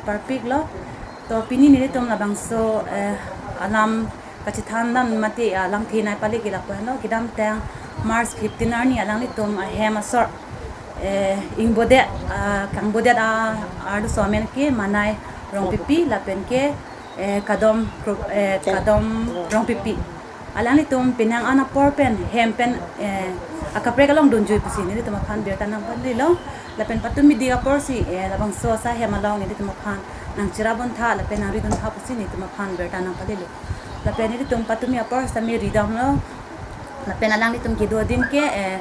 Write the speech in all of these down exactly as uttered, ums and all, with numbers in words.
parpiklo. To pini nelitum labangso, eh, alam kachethan dam mate alamthe nangpale ke lapu-anlo, kedamtang March fifteen arni alanglitum ahem asor, eh, ingbodet, ah, kangbodet a, arloso amen ke Manai Rongpipi lapen ke, eh, Kadom Kro-, eh, Kadom Rongpipi. Alanglitum penang an apor pen hem pen, eh, akaprek along dunjui pusi nelitum aphan birta nangpalelo. Lapen patumi dik apor si, eh, labangso asa hem along nelitum aphan nangcherap duntha lapen nangri duntha pusi nelitum aphan birta nangpalelo. Lapen nelitum patumi apor sitame ridamlo. Lapen alanglitum kedo adim ke, eh,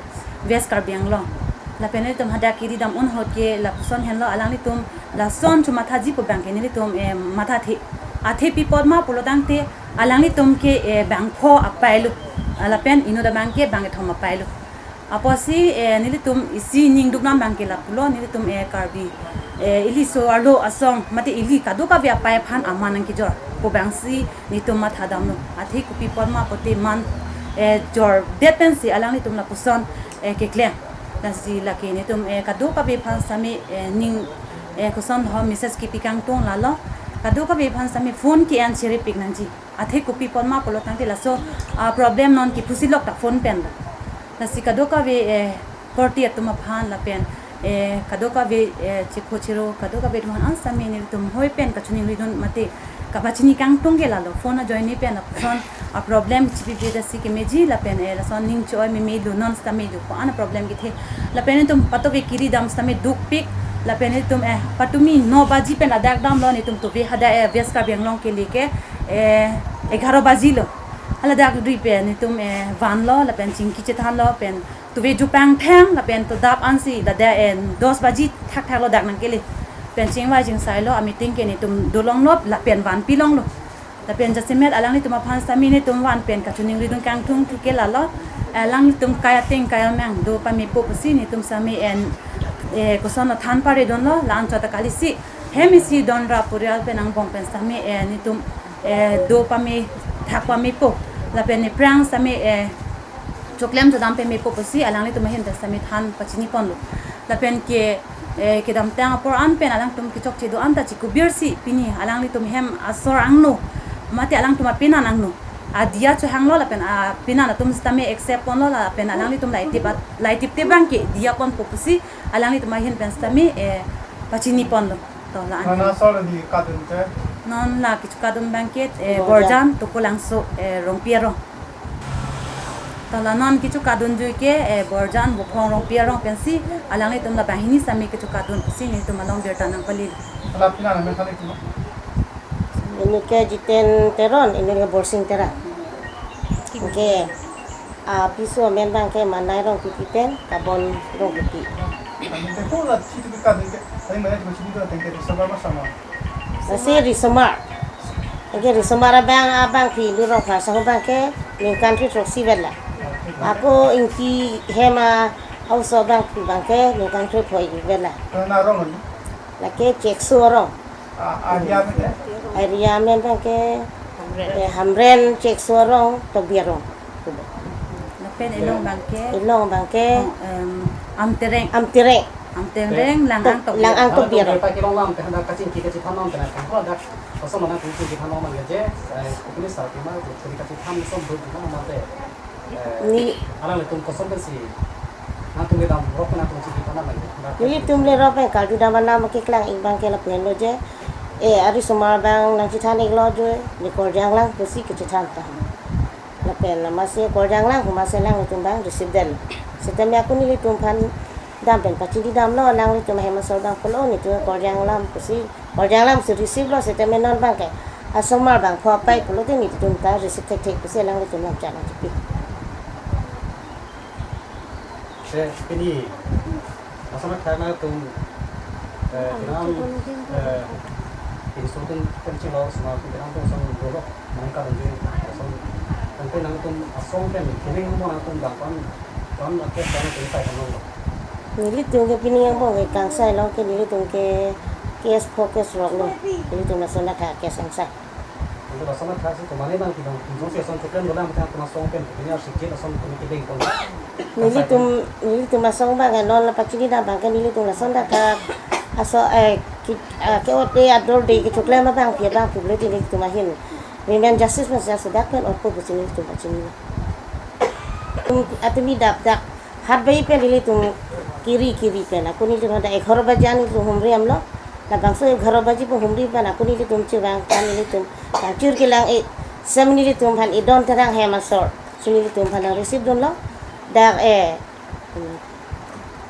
West Karbi Anglong. Lapen nelitum hadak kiri dam un ahut ke lapuson henlo, alanglitum lason chomathaji pu abang ke nelitum, eh, mathathe. Athe pi apot ma pulo tangte alanglitum ke, eh, bangpho apailo. Lapen inut abang ke bangkethom apailo. Apotsi, eh, nelitum isi ning duknam abang ke lapulo, nelitum, eh, Karbi, eh, iliso arlo asong mate ili kadokave apai aphan aman nangkejor pu abangsi nelitum mathadamlo. Athe kopi apot ma pulote man, eh, jordet pensi alanglitum lapuson, eh, keklem. Lasi lake nelitum, eh, kadokave aphan sitame, eh, ning, eh, koson ho message kepi kangtung lalo. Kadokave aphan sitame phone ke-en cherepik nangji. Athe kopi apot ma pulo tangte laso, ah, problem non kephusi lok ta phone pen lo. Lasi kadokave, eh, korte atum aphan lapen, eh, kadokave, eh, chikho chiro, kadokave atum aphan an sitame nelitum hoi pen kachiningri dun mate kapachini kangtung ke lalo. Phone ajoine pen lapuson a problem chipi pi dasi kemeji lapen, eh, lason ning choi meme lo non sitame lo ko-an problem kethe. Lapen nelitum patumi kiri dam sitame dukpik. Lapen nelitum, eh, patumi no baji pen ladak damlo, nelitum tuve hadak, eh, West Karbi Anglong kele ke, eh, egharo baji lo. Haladak ri pen nelitum, eh, vanlo lapen chingki chethanlo pen tuve jupang thang lapen to dap ansi ladak, eh, dos baji thakthak lo dak nangkele. Pen chingvai chingsailo, a meeting ke nelitum dolonglo lapen vanpilonglo. Lapen jasemet alanglitum aphan sitame nelitum van pen kachiningri dun kangtungthu ke lalo. Alanglitum kai ateng kai amang do pamepo pusi nelitum sitame en, eh, koson than pare dunlo, la-anchot ta kalisi. Hem isi don ra purial pen angbong pen sitame, eh, nelitum, eh, do pame thak pamepo. Lapen aphrang sitame, eh, choklem chodam pamepo pusi alanglitum ahin pen sitame than pachini ponlo. Lapen ke, eh, kedamtang apor an pen alangtum kechokche do an ta chikubir si pini alanglitum hem asor angno mate alangtum apenan angno adia chohanglo lapen apenan atum sitame accept ponlo lapen alanglitum laitip at-, laitip te abang ke diya ponpo pusi alanglitum ahin pen sitame, eh, pachini ponlo. To la-an. Nana asor di kadun ke? Non la kecho kadun abang ke, eh, Borjan. Borjan Tukulangso, eh, Rongpi arong. To la non kecho kadunjui ke, eh, Borjan Buphong Rongpi arong pensi alanglitum la banghini sitame kecho kadun pusi nelitum along birta nangpali. Ala pini nang amen kali kuma? Inut ke Jiten Teron, inut ke Borsing Terang. Ke, ah, piso amen abang ke Manai Rongpipi pen Kadom Rongpipi. Kami te pura chitu ke kadun ke, tadi mana cuma sini tu tengke di sebelah sama. Lasi risomar. Anke risomar abang, abangpi Lu Rongphar asong abang ke ningkan kre throksi vet la. Ako Ingti hem a-house abangpi abang ke ningkan kre phoi vet la. Nana arong ni? Lake Chekso arong. Ah, area amen ke? Area amen abang ke, eh, Hamren Chekso arong, Tokbi arong. Lapen ilong abang ke? Ilong abang ke? Oh, em, Amtereng. Amtereng. Amtereng, Lang-ang Tokbi. Lang-ang Tokbi arong. Dak ilong lam, dak kachingki kachethan lam, dak koson mana kachingki chethan lam abang ke je, eh, kukuni sarpi ma, kachingki kachethan som duk lam mate. Eh, ni alanglitum koson pensi nangtum kedam rok nangtum chingki than abang ke? Nelitum le rok pen karju dam alam keklang ik abang ke lapu henlo je. Eh, arisomar abang nangchethan iklo je, ne korjang lang pusi kechethan ta. Lapen amatsi korjang lang, amatsi alanglitum abang receive det. Sitame ako nelitum aphan dam pen pachini damlo, alanglitum ahem asor abang pulo, nelitum korjang lang pusi, korjang lang pusi receive lo, sitame non abang ke asomar bangpho apai pulote nelitum ta receive thekthek pusi alanglitum lam chala chipi. Te pini asomar athak nangtum, eh, pinam, eh, pinso atum pen chinglo, asomar atum pinam atum ason dolo, nangkadunji ason. Tangte nangtum asong pen, kini mo nangtum dang pan, pan ake pan pen sai kan lo. Nelitum ke pini angbong ke kangsai along ke nelitum ke case four case rok lo. Nelitum lason athak case kangsai. Anke lason athak si tomane nangpi dong, pinjong si ason keklem dolang, mate atum asong pen, pini arsik jit ason pini kedeng pon. Nelitum, nelitum asong abang ke non la pachini dam abang ke nelitum lason athak aso, eh, Ki, ah, ke-ot-e ador de kechoklem abangpi abangpi pulote nelitum ahin. Women justice mas jas dak pen otpo pusi nelitum pachini. Tum atumi dapdak hat baji pen nelitum kiri kiri pen ako nelitum hadak egharo baji an nelitum humri damlo. Labangso egharo baji pu humri pen ako nelitum chevang pen nelitum kachir kelang e sem nelitum aphan Idon Terang hem asor si nelitum aphan nang receive dunlo. Dak e,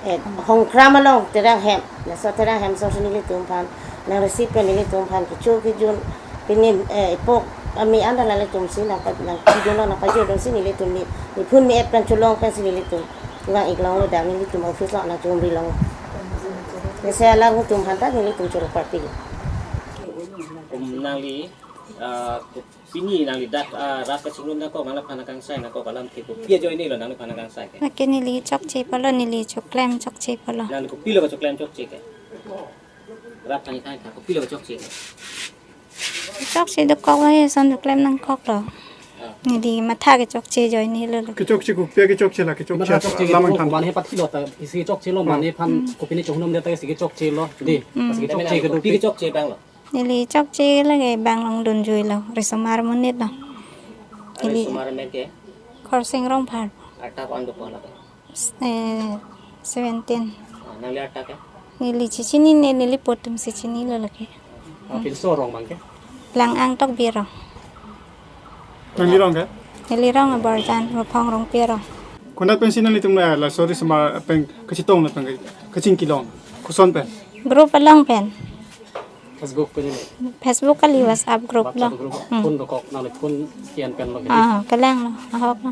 eh, Hongkram along Terang hem, laso Terang hem asor si nelitum aphan nang receive pen nelitum aphan kecho kejun pini, eh, ipok ami anda la nelitum si nang pa-, nang pidunlo nang pajodun si nelitum ni, niphun me-et pen cholong pensi nelitum vang-ik longlo, dak nelitum office along nang chumri long. Lasi alanglitum aphanta nelitum choro party. Um, nangli, ah, pini nangli dak, ah, rat kachingrum nangkok, nangliphan nangkangsai nangkok alamthe kopi ajoine lo nangliphan nangkangsai ke? Lake neli chokche apotlo, neli choklem chokche apotlo. Nangli kopilo kachoklem chokche ke? Rat aphan ithai tha kopilo kachokche ke? Chokche dokok lo, he ason choklem nangkoklo. Ah. Neli matha kechokche ajoine lo. Kechokche kopi kechokche la kechokche? Matha chokche lamang than. Mane pathilo ta isi chokche lo, mane aphan kopine chongnom de ta isi chokche lo. De, hmm, isi chokche ke kopi kechokche abang lo? Neli chokche lake bang along dunjuilo, risomar amonit lo. Neli risomar amen ke? Khorsing Rongphar. Arta ko-an dokok lake? Eh, seventeen. Ah, nangli arta ke? Neli chechinine, neli po atum si chinilo lake. Ah, pinso arong abang ke? Lang-ang Tokbi arong. Nangli rong ke? Neli rong Borjan, Rophong Rongpi arong. Konat pensi nanglitum, eh, laso risomar pen kachetong lapen kachingki long? Koson pen? Group along pen. Facebook pen ni? Facebook kali, WhatsApp group lo. WhatsApp group. Hmm. Phone dokok, nangli phone ke-en pen lo ke? Ah, kelang lo, ahok lo.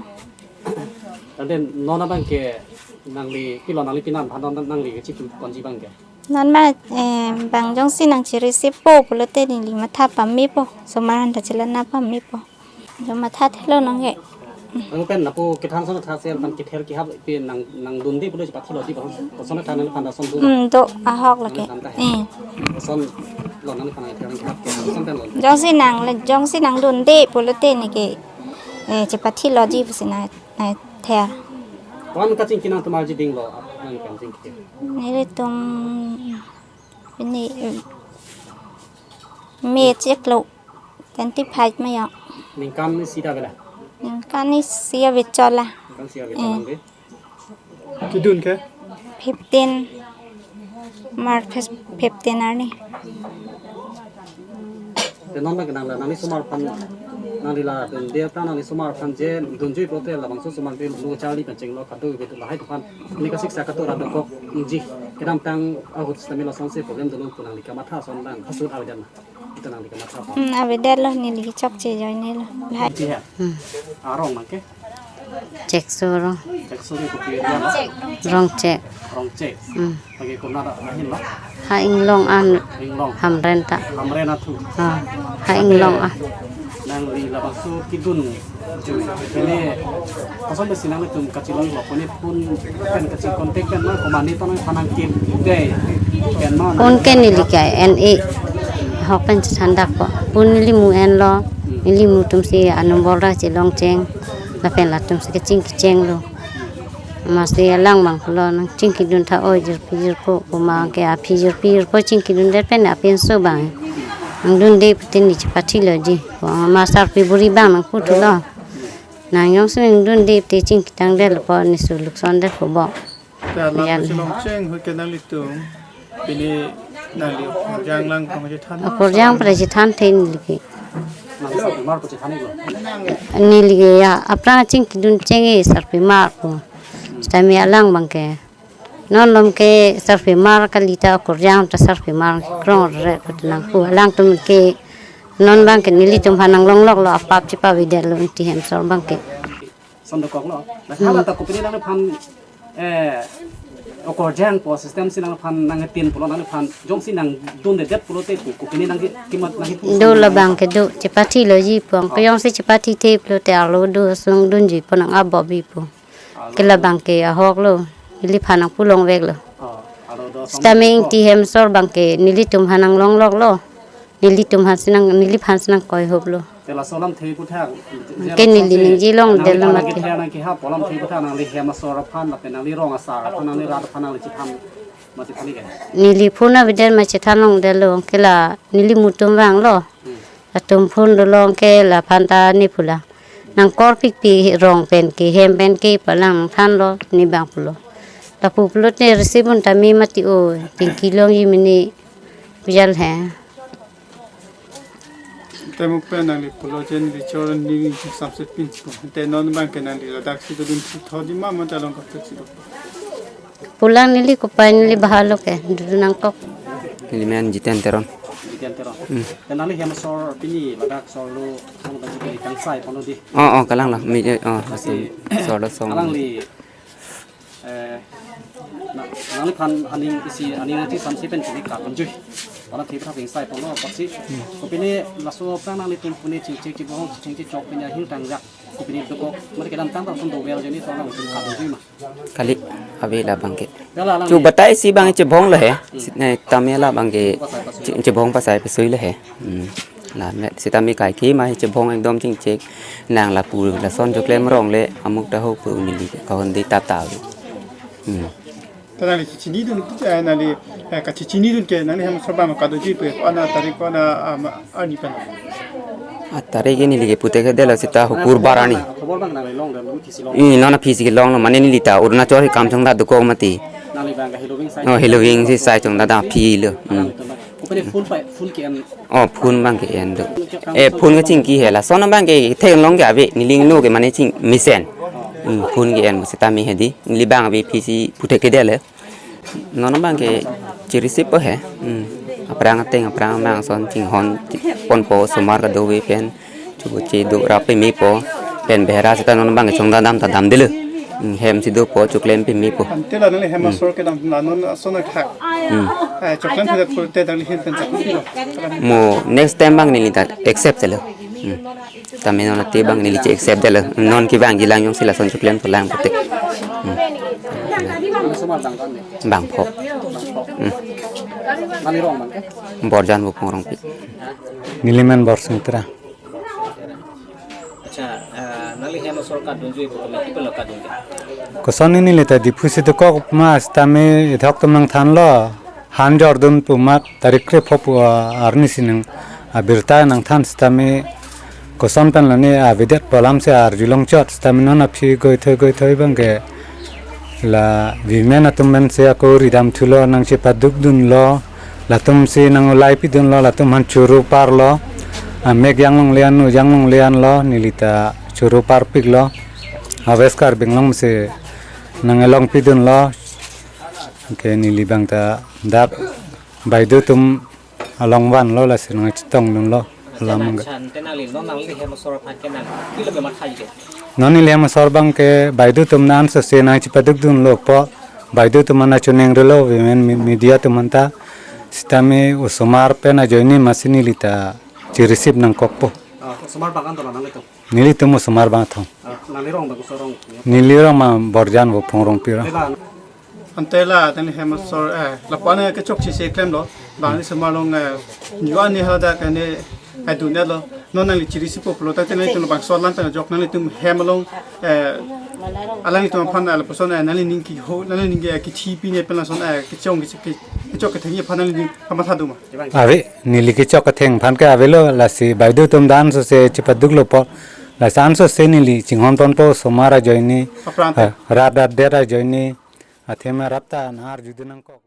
Tangte non abang ke nangli pilo, nangli pinan aphan non nangli kachipi ponji abang ke? Non ma, eh, bang jongsi nang chi-receive po pulote neli matha pamepo, somar aphan ta chelang na pamepo. Jo matha thelo nang ke. Nang pen lapu kethan ason tha sel aphan kethel kehap pi nang, nang dunde pulo chepathilo di, koson tha nangliphan ason do? Hmm, do ahok lake. Nangli than ta he. Eh. Koson lo nangliphan kethel kehap ke, koson pen lo? Jongsi nang le, jongsi nang dunde pulote neke, eh, chepathilo di pusi nang, nang thel. Ko-an kachingki nangtum arjuding lo, ap nang kachingki? Nelitum pini, eh, me chiklo. Twenty-five ma ya. Ningkan isi ta avela? Ningkan isi ave chot la. Ningkan isi ave chot. Eh. Lang de? Kedun ke? Fifteen March, fifteen arni. Te non lake nang la, nangli somar aphan, nangli la dunde ta nangli somar aphan je dunjui pulote labangso somar pen lo charli pen chenglo kado ibe tu lahai aphan. Neli kasiksa katora dokok nangji. Kedamtang ahut sitame lasonsi problem dolo pu nangli kamatha ason abang asut avedet ma? Hmm, avedet lo, neli chokche ajoine lo. Lahai. Iti he? Hmm. Arong abang ke? Chekso arong. Chekso ke kopi area lo? Rongchek. Rongchek. Hmm. Lake konat ahin lo? Ha Inglong an. Inglong. Hamren ta. Hamren athu. Ha, ha Inglong an. Nangli labangso kedun jui. Pini koson pensi nanglitum kachelong lo, pini phone pen kachi contact pen ma, komane ta nangphan nangkip dei pen ma? Phone ke neli ke en e. Ahok pen chethan dak po. Phone neli mu enlo. Neli mu atum si a-number ra chelong cheng. Lapen latum si kachingki chenglo. Amatsi alang abang pulo nang chingki dun tha oi jirpi jirpo, pu abang ke aphi jirpi jirpo chingki dundet pen apinso abang nang dunde pute ne chepathilo ji. Pu abang ma sarpi buri abang nangpu thulo. Nang jongsi nang dunde pute chingki tangdetlo pu ne su lukson detpo bo. Ta alam, yan, chelong cheng ahut ke nanglitum pini nangli okorjang lang pang chethan? Okorjang pura chethan the neli ke. Nang sarpimar pu chethan iklo? Neli ke ya, aphrang chingki dun cheng e sarpimar pu. Sitame alang abang ke, non malom ke sarpimar kali ta okorjang ta sarpimar krong re pu nangpu, alangtum ke non abang ke nelitum aphan nanglongloklo, apap chepavedetlo Ingti Hemsor abang ke. Son dokok lo. Na, hmm, hala ta kopine nangliphan, eh, okorjang pu system si nangliphan nangtin pulo, nangliphan jongsi nang dundedet pulote ko, kopine nangke kimat nangke pu. Do labang ke do, chepathilo ji pu abang ke, oh, jongsi chepathi the pulote arlo do sung dunji pu nang abo bi pu. Arlo. Ke labang ke ahok lo, neliphan nangpu longveklo. Oh, arlo do sung. Sitame Ingti Hemsor abang ke nelitum aphan nanglongloklo. Nelitum aphan si nang, neliphan si nangkoihoplo. Te laso alamthe aputhak, ke neli ningje longdetlo mati. Nangli nangkehap alamthe aputhak nangli hem asor aphan, lapen nangli rong asar aphan, nangli rat aphan, nangli chethan Neli phone avedet ma chethan longdetlo, ke la neli mutum vanglo. Latum phone dolong ke laphan ta ne pu la. Nangkorpikpik rong pen ke, hem pen ke pu alang nangthanlo, ne bang pulo. Lapu pulote receive un tame mati o, Tingki Longji mene bijal he. Te mo pen nangli pulo je neli chor ni ni samse pinpo. Te non bang ke nangli ladak si dodun si tho di ma ma ta long kapek si do. Pulang neli kopai neli bahalo ke, dodun nangkok. Neli men Jiten Teron. Jiten Teron. Hmm. Dan nangli hem asor pini ladak asor lo, ano bang ke kangsai pano di. Oh, oh, kalang lah. Mi, oh, Pasi. Asor lo song. Alangli, eh, na, nangliphan aning isi, aning isi samsi pen chini ka penjui. Orang kita kangsai pano pasi. Kopine laso aphrang nanglitum pune chingchek chibohong chingchek chok pine ahirtang jak. Kopine dokok. Mari kedamtang ta pun dowel jeni to nangtum ka penjui ma. Kali, ave labang ke. Chu batai si bang chebong lo he. Sitame labang ke che-, chebong pasai pasui lo he. Hmm. La me sitame kaike ma chebong ekdom chingchek. Nang lapu lason choklem rong le amuk ta ho pu neli kahon di tap tap. Hmm. Ta nangli chechinidun, eh, nangli, eh, kachechinidun ke nangli hem asor bang kadojui pe, ana tarik ana, ah, ma, arni pen. A tarik ini lagi putek ke dela sita hukur barani. Khobor bang nangli long dan lu kisi long. Ih, non aphi si longlo, mane neli ta Arunachal hi kam chong ta dokok mati. Nangli bang ke Heloving sai. Oh, Heloving si sai chong ta ta aphi lo. Hmm. Kopine phone pai, phone ke-en. Oh, phone bang ke-en do. Eh, phone ke chingki he lason bang ke theklong ke ave, neli ingno ke mane ching mesen. Hmm, phone ke-en sitame he di. Neli bang ave aphi si putek ke dela. Non bang ke chirisip po he. Hmm. Aphrang ateng aphrang amang ason chinghon ponpo osomar kadokave pen. Chubu che do rap pemepo. Pen behera sita non bang ke chongdam ta damdetlo. Hmm, hem si dopo choklem pemepo. Ante la nangli hem asor kedam la non ason akhak. Hmm. Eh, choklem si dak pulote nangli hem pen chakut lo. Mo next time bang neli ta accept lo. Hmm. Tame non ate bang neli che accept detlo. Non ke bang jilang jong si lason choklem to lang putek. Hmm. Bang pho. Hmm. Borjan Vophong Rongpi. Neli men Borsing Terang. Acha, ah, nangli hem asor kadunjui pu kami kipen lo kadunjui. Koson neli ta Diphu si dokok ma sitame ithok atum nangthanlo. Han jordun pu amat tarik krepho pu, ah, arni si nang abirta nangthan sitame koson pen lone avedet pu alam si arjulong chot sitame non aphi goithoi goithoi bang ke la women atum pen si ako ridam thulo nangchepadukdunlo latum si nang ulai pidunlo latum aphan choro parlo amek janglongle an nu janglongle anlo neli ta choro parpiklo West Karbi Anglong si nang elong pidunlo ke neli bang ta dak baidu atum along vanlo lasi nangchetongdunlo alam. Chan te nangli non nangli hem asor aphan ke nang pilo ke matha ke. Non neli hem asor bang ke baidu atum nang anso se nangchepadukdunlo po baidu atum aphan choningrilo women me-, media atum aphan ta sitame osomar pen ajoine masi neli ta chirisip nangkokpo. Ah, osomar bang an dola nanglitum. Nelitum osomar bang thong. Ah, nangli rong bang so rong. Neli rong ma Borjan Vophong Rongpi rong. Ante la tangli hem asor, eh, lapu-an ke chokche si klemlo. Bang ni osomar along, eh, nyu ani hala dak ne, eh, dunetlo. Non nangli chirisipo pulo ta tangli tum bangso alam pen ajok nanglitum hem along, eh, alanglitum aphan, eh, lapuson, eh, nangli ning keho, nangli ning ke, eh, kithi pine pen lason, eh, kechong ke, ke, kechok kethengji aphan nangli ning kamatha do ma. Ave, neli kechok ketheng aphan ke avelo, lasi baidu atum ta anso se chepaduklo po. Lasi anso se neli chinghon ponpo osomar ajoine, aphrang te, eh, rat rat det ajoine, athema rap ta nang arjudun nangkok.